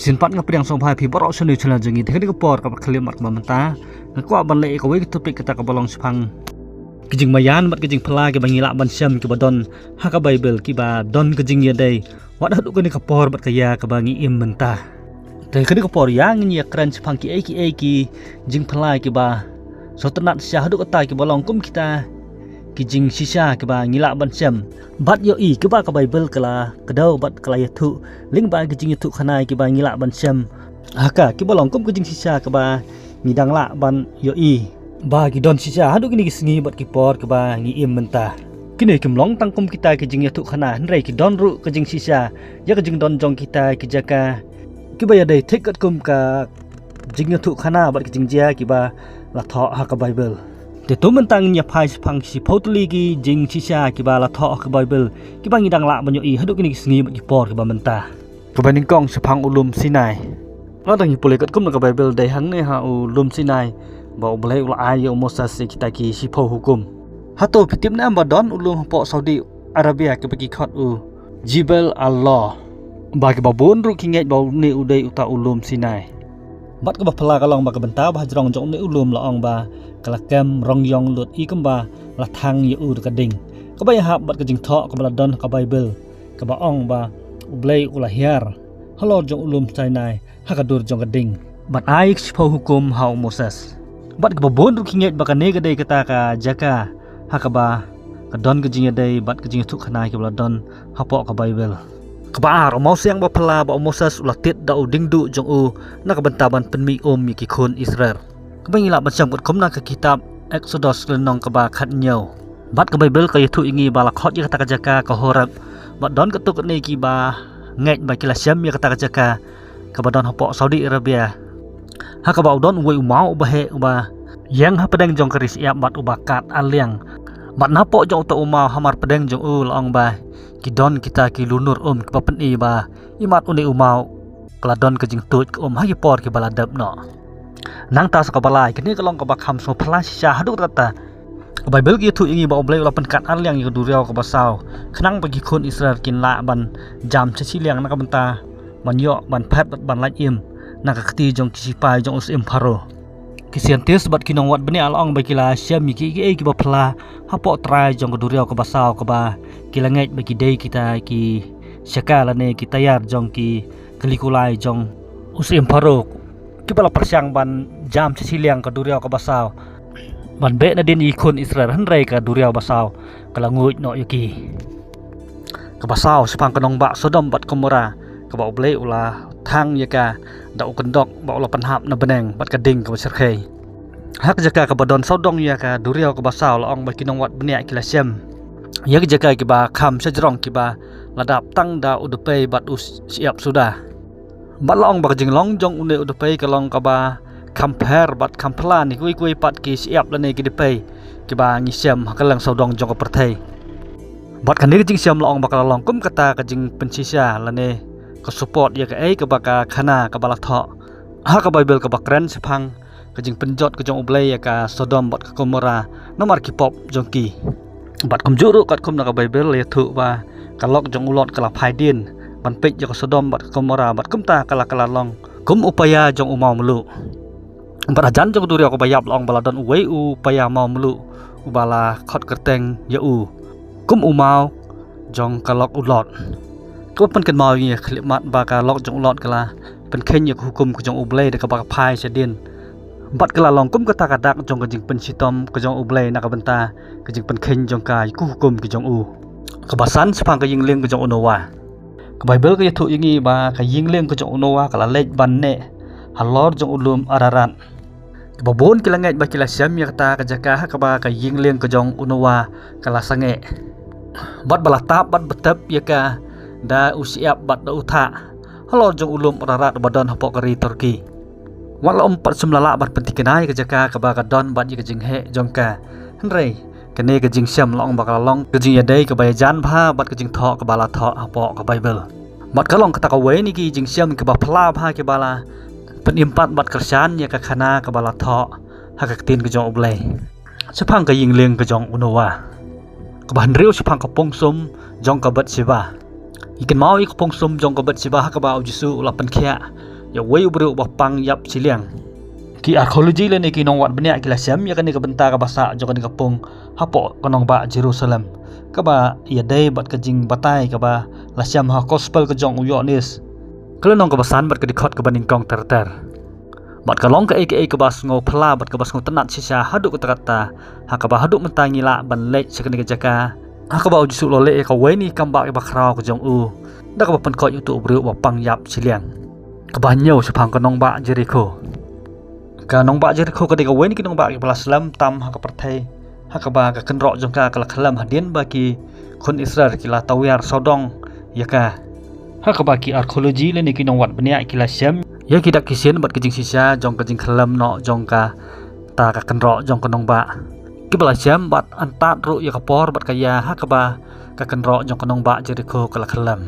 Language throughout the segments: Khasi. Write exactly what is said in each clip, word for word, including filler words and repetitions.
Shisien pat nga pdiang sngewbha ïa phi baroh sha une u channel jong ngi. Te ha kane ka por kaba khyllipmat kaba mynta nga kwah ban leh ïa kawei ka topic kata kaba long shaphang ki jingmaïan bad ki jingphylla kiba ngi lah ban shem kiba don ha ka Baibl, kiba don ka jingïadei wat haduh kane ka por bad ka ïa kaba ngi im mynta. Te ha kane ka por ïa ngin ïa kren shaphang kiei kiei ki jingphylla kiba sngewtynnat shisha haduh katta kiba long kum kita ki jingshisha kiba ngi lah ban shem bad ïohi, kiba ka Baibl ka la kdew bad ka la ïathuh lyngba ki jingïathuhkhana kiba ngi lah ban shem ha ka, kiba long kum ka jingshisha kaba ngi dang lah ban ïohi ba ki don shisha haduh kine ki sngi bad ki por kiba ngi im mynta. Kine kim long tang kum kita ki jingïathuhkhana, hynrei ki don ruh ka jingshisha ïa ka jingdon jong kita ki jaka kiba ïadei thik katkum ka jingïathuhkhana bad ki jingjia kiba la thoh ha ka Baibl. Te to mynta ngin ïa phai shaphang shiphew tylli ki jingshisha kiba la thoh ha ka Baibl, kiba ngi dang lah ban ïohi haduh kine ki sngi bad ki por kiba mynta. Kaba nyngkong, shaphang u lum Sinai. Lada ngi pule katkum na ka Baibl, dei hangne ha u lum Sinai ba U Blei u la ai ïa u Moses ïa kita ki shiphew hukum. Hato phi tip ne em ba don u lum hapoh Saudi Arabia kaba ki khot u Jebel Allah, ba kiba bun ruh ki ngeit ba une u dei uta u lum Sinai. Bad kaba phylla ka long ba ka bynta ba hajrong jong une u lum la ong ba ka la kem rong ïong lut, i kumba la thang ïa u da ka ding, kaba ïahap bad ka jingthoh kaba la don ha ka Baibl kaba ong ba U Blei u la hiar halor jong u lum Sinai ha ka dur jong ka ding bad ai shiphew hukum ha u Moses. Bad kaba bun ruh ki ngeit ba kane ka dei kata ka jaka ha kaba ka don ka jingïadei bad ka jingïathuhkhana kiba la don hapoh ka Baibl. Kaba ar, u mawsiang ba phylla ba u Moses u la tied da u diengduh jong u na ka bynta ban pynmih um ïa ki khun Israel, kaba ngi lah ban shem katkum na ka kitab Exodus lynnong kaba khathynñiew. Bad ka Baibl ka ïathuh ïa ngi ba la khot ïa kata ka jaka ka Horeb. Bad don katto katne kiba ngeit ba ki la shem ïa kata ka jaka kaba don hapoh Saudi Arabia, ha kaba u don uwei u maw uba heh uba ïeng hapdeng jong ka ri shyiap bad uba kat ar liang. Bad napoh jong uta u maw hamar pdeng jong u la ong ba ki don kita ki lunur um kiba pyni ba imat une u maw ka la don ka jingtuid ka um ha ki por kiba la dep noh. Nangta sa kaba lai, kane ka long kaba kham sngewphylla shisha haduh katta. Ka Baibl ka ïathuh ïa ngi ba U Blei u la pynkat ar liang ïa ka duriaw kaba saw khnang ba ki khun Israel kin lah ban jam sha shiliang na ka bynta ban ïoh ban phet bad ban lait im na ka kti jong ki sipai jong u syiem Pharaoh. Ki scientist bad ki nongwad bniah la ong ba ki la shem ïa kiei kiei kiba phylla hapoh trai jong ka duriaw kaba saw kaba ki la ngeit ba ki dei kita ki shaka lane ki taiar jong ki kali kulai jong u syiem Pharaoh, kiba la pyrshang ban jam sha shiliang ka duriaw kaba saw ban beh nadien ïa ki khun Israel, hynrei ka duriaw ba saw ka la nguid noh ïa ki. Kaba saw, shaphang ka nongbah Sodom bad Gomorrah, kaba U Blei u la thang ïa ka da u kyndok ba u la pynhap na bneng bad ka ding kaba shyrkhei. Ha ka jaka kaba don sawdong ïa ka duriaw kaba saw la ong ba ki nongwad bniah ki la shem ïa ka jaka kiba kham shajrong kiba la dap tang da u dpei bad u shyiap suda. Bad la ong ba ka jinglong jong une u dpei ka long kaba kham pher bad kham phylla na kiwei kiwei pat ki shyiap lane ki dpei kiba ngi shem ha kylleng sawdong jong ka pyrthei. Bad kane ka jingshem la ong ba ka la long kum kata ka jingpynshisha lane ka support ïa kaei kaba ka khana kaba la thoh ha ka Baibl kaba kren shaphang ka jingpynjot ka jong U Blei ïa ka Sodom bad ka Gomorrah namar ki pop jong ki. Bad kumjuh ruh katkum na ka Baibl la ïathuh ba ka lok jong u Lot ka la phai dien ban peit ïa ka Sodom bad ka Gomorrah, bad kumta ka la, ka la long kum u paia jong u maw mluh. Bad hajan jong ka duriaw kaba ïap la ong ba la don uwei u paia maw mluh uba la khot kyrteng ïa u kum u maw jong ka lok u Lot. Kaba pynkynmaw ïa ngi khyllipmat ba ka lok jong u Lot ka la pynkheiñ ïa ka hukum ka jong U Blei da kaba ka phai shadien. Bad ka la long kum kata ka dak jong ka jingpynshitom ka jong U Blei na ka bynta ka jingpynkheiñ jong ka ïa ka hukum ka jong u. Kaba san, shaphang ka ïing lieng ka jong u Noah. Ka Baibl ka ïathuh ïa ngi ba ka ïing lieng ka jong u Noah ka la leit ban neh halor jong u lum Ararat. Kiba bun ki la ngeit ba ki la shem ïa kata ka jaka ha kaba ka ïing lieng ka jong u Noah ka la sangeh, bad ba la tap bad btep ïa ka da u shyiap bad da u thah halor jong u lum Ararat uba don hapoh ka ri Turkey. Wat la ym pat shym la lah ban pynthikna ïa ka jaka kaba ka don bad ïa ka jingheh jong ka, hynrei kane ka jingshem la ong ba ka la long ka jingïadei kaba ïajan bha bad ka jingthoh kaba la thoh hapoh ka Baibl. Bad ka long kata kawei na ki jingshem kiba phylla bha kiba la pynim pat bad kyrshan ïa ka khana kaba la thoh ha ka ktien ka jong U Blei. Shaphang ka ïing lieng ka jong u Noah. Kaba hynriew, shaphang ka pungsum jong ka Bathsheba. Ngi kynmaw ïa ka pungsum jong ka Bathsheba ha kaba U Jisu u la pynkhiah ïa uwei u briew ba pang ïap shiliang. Ki archaeology lane ki nongwad bniah ki la shem ïa kane ka bynta kaba sah jong kane ka pung hapoh ka nongbah Jerusalem, kaba ïadei bad ka jingbatai kaba la shem ha gospel ka jong u Ïoannis, ka lynnong kaba san bad ka dkhot kaba nyngkong ter ter. Bad ka long kaei kaei kaba sngewphylla bad kaba sngewtynnat shisha haduh katta katta, ha kaba haduh mynta ngi lah ban leit sha kane ka jaka ha kaba U Jisu u la leh ïa kawei na ki kam bah kiba khraw ka jong u, da kaba pynkoit ïa uto u briew ba pang ïap shiliang. Kaba hynñiew, shaphang ka nongbah Jerikho. Ka nongbah Jerikho ka dei kawei na ki nongbah kiba la slem tam ha ka pyrthei, ha kaba ka kynroh jong ka ka la khyllem hadien ba ki khun Israel ki la tawiar sawdong ïa ka. Ha kaba ki archaeology lane ki nongwad bniah ki la shem ïa ki dak ki shin bad ka jingshisha jong ka jingkhyllem noh jong kata ka kynroh jong ka nongbah, kiba la shem bad antad ruh ïa ka por bad ka ïa ha kaba ka kynroh jong ka nongbah Jerikho ka la khyllem.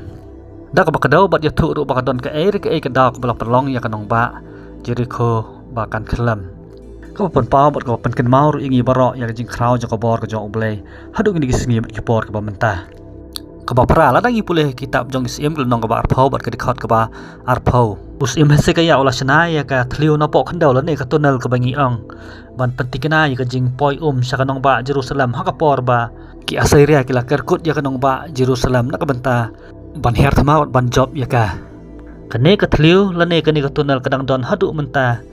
Da kaba kdew bad ïathuh ruh ba ka don kaei re kaei ka daw kaba la pynlong ïa ka nongbah Jerikho ba kan khyllem, kaba pynpaw bad kaba pynkynmaw ruh ïa ngi baroh ïa ka jingkhraw jong ka bor ka jong U Blei haduh kine ki sngi bad ki por kiba mynta. Kaba phra, lada ngi pule ha ka kitab jong ki Syiem ka lynnong kaba arphew bad ka dkhot kaba arphew, u Syiem Hesekiah u la shna ïa ka thliew napoh khyndew lane ka tunnel kaba ngi ong, ban pyntikna ïa ka jingpoi um sha ka nongbah Jerusalem ha ka por ba ki Assyria ki la kyrkut ïa ka nongbah Jerusalem na ka bynta ban hiar thma bad ban jop ïa ka. Kane ka thliew lane kane ka tunnel ka dang don haduh mynta.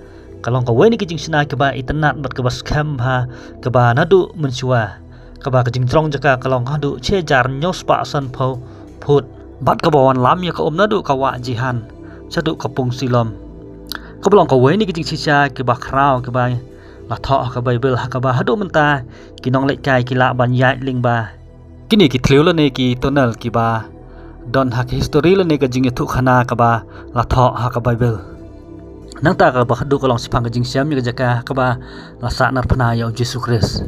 Ka long kawei na ki jingshna kiba itynnat bad kaba skhem bha kaba naduh mynshuwa, kaba ka jingjrong jong ka ka long haduh shi hajar hynñiew spah sanphew phut, bad kaba wanlam ïa ka um naduh ka wah Jihan shaduh ka pung Siloam. Kaba long kawei na ki jingshisha kiba khraw kiba la thoh ha ka Baibl, ha kaba haduh mynta ki nongleit kai ki lah ban ïaid lyngba kine ki thliew lane ki tunnel kiba don ha ka history lane ka jingïathuhkhana kaba la thoh ha ka Baibl. Nangta kaba haduh ka long shaphang ka jingshem ïa ka jaka ha kaba la sahnarphna ïa U Jisu Khrist.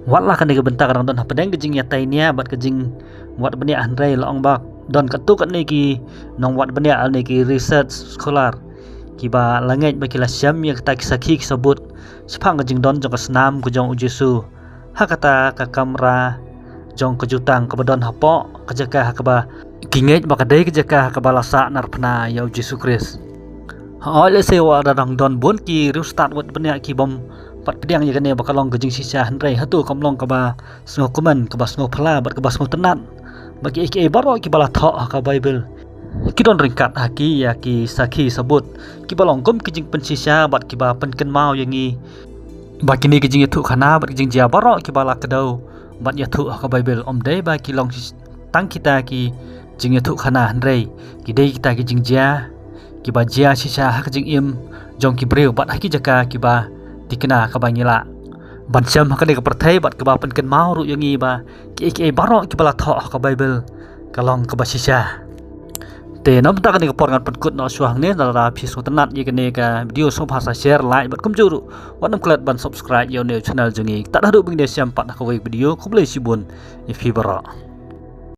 Wat la kane ka bynta ka dang don hapdeng ka jingïatainia bad ka jingwad bniah, hynrei la ong ba don katto katne ki nongwad bniah lane ki research scholar kiba la ngeit ba ki la shem ïa kita ki sakhi ki sabut shaphang ka jingdon jong ka snam ka jong U Jisu ha kata ka kamra jong ka jutang kaba don hapoh ka jaka ha kaba ki ngeit ba ka dei ka jaka ha kaba la sahnarphna ïa U Jisu Khrist. Hooid, lehse wat la dang don bun ki riewstad wad bniah ki bym pat pdiang ïa kane ba ka long ka jingshisha, hynrei hato kam long kaba sngewkmen, kaba sngewphylla bad kaba sngewtynnat ba kiei kiei baroh kiba la thoh ha ka Baibl ki don ryngkat ha ki ïa ki sakhi sabut kiba long kum ki jingpynshisha bad kiba pynkynmaw ïa ngi ba kine ki jingïathuhkhana bad ki jingjia baroh kiba la kdew bad ïathuh ha ka Baibl ym dei ba ki long shi-, tang kita ki jingïathuhkhana, hynrei ki dei kita ki jingjia kiba jia shisha ha ka jingim jong ki briew bad ha ki jaka kiba thikna, kaba ngi lah ban shem ha kane ka pyrthei bad kaba pynkynmaw ruh ïa ngi ba kiei kiei baroh kiba la thoh ha ka Baibl ka long kaba shisha. Te na mynta kane ka por ngan pynkut noh shuwa hangne. Lada phi sngewtynnat ïa kane ka video, sngewbha sa share, like bad kumjuh ruh wat nym klet ban subscribe ïa une u channel jong ngi. Tad haduh ban ïashem pat ha kawei ka video, khublei shibun ïa phi baroh.